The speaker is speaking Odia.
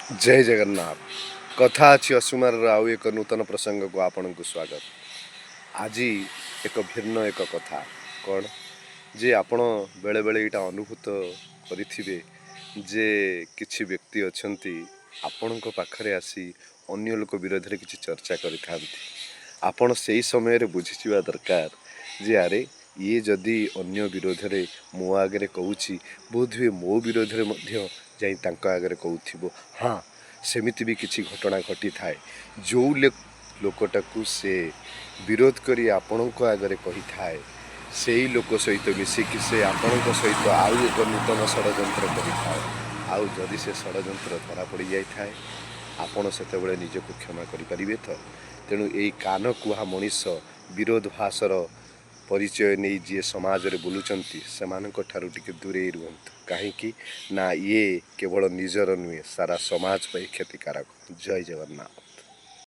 ଜୟ ଜଗନ୍ନାଥ। କଥା ଅଛି ଅସୁମାରର ଆଉ ଏକ ନୂତନ ପ୍ରସଙ୍ଗକୁ ଆପଣଙ୍କୁ ସ୍ୱାଗତ। ଆଜି ଏକ ଭିନ୍ନ ଏକ କଥା କ'ଣ ଯେ ଆପଣ ବେଳେବେଳେ ଏଇଟା ଅନୁଭୂତ କରିଥିବେ ଯେ କିଛି ବ୍ୟକ୍ତି ଅଛନ୍ତି, ଆପଣଙ୍କ ପାଖରେ ଆସି ଅନ୍ୟ ଲୋକ ବିରୋଧରେ କିଛି ଚର୍ଚ୍ଚା କରିଥାନ୍ତି। ଆପଣ ସେଇ ସମୟରେ ବୁଝିଯିବା ଦରକାର ଯେ ଆରେ, ଇଏ ଯଦି ଅନ୍ୟ ବିରୋଧରେ ମୋ ଆଗରେ କହୁଛି, ବୋଧହୁଏ ମୋ ବିରୋଧରେ ମଧ୍ୟ ଯାଇ ତାଙ୍କ ଆଗରେ କହୁଥିବ। ହଁ, ସେମିତି ବି କିଛି ଘଟଣା ଘଟିଥାଏ। ଯେଉଁ ଲୋକଟାକୁ ସେ ବିରୋଧ କରି ଆପଣଙ୍କ ଆଗରେ କହିଥାଏ, ସେଇ ଲୋକ ସହିତ ମିଶିକି ସେ ଆପଣଙ୍କ ସହିତ ଆଉ ଏକ ନୂତନ ଷଡ଼ଯନ୍ତ୍ର କରିଥାଏ। ଆଉ ଯଦି ସେ ଷଡ଼ଯନ୍ତ୍ର ଧରା ପଡ଼ିଯାଇଥାଏ, ଆପଣ ସେତେବେଳେ ନିଜକୁ କ୍ଷମା କରିପାରିବେ ତ? ତେଣୁ ଏଇ କାନ କୁହା ମଣିଷ, ବିରୋଧଭାସର ପରିଚୟ ନେଇ ଯିଏ ସମାଜରେ ବୁଲୁଛନ୍ତି, ସେମାନଙ୍କ ଠାରୁ ଟିକେ ଦୂରେଇ ରୁହନ୍ତୁ। କାହିଁକି ନା ଇଏ କେବଳ ନିଜର ନୁହେଁ, ସାରା ସମାଜ ପାଇଁ କ୍ଷତିକାରକ। ଜୟ ଜଗନ୍ନାଥ।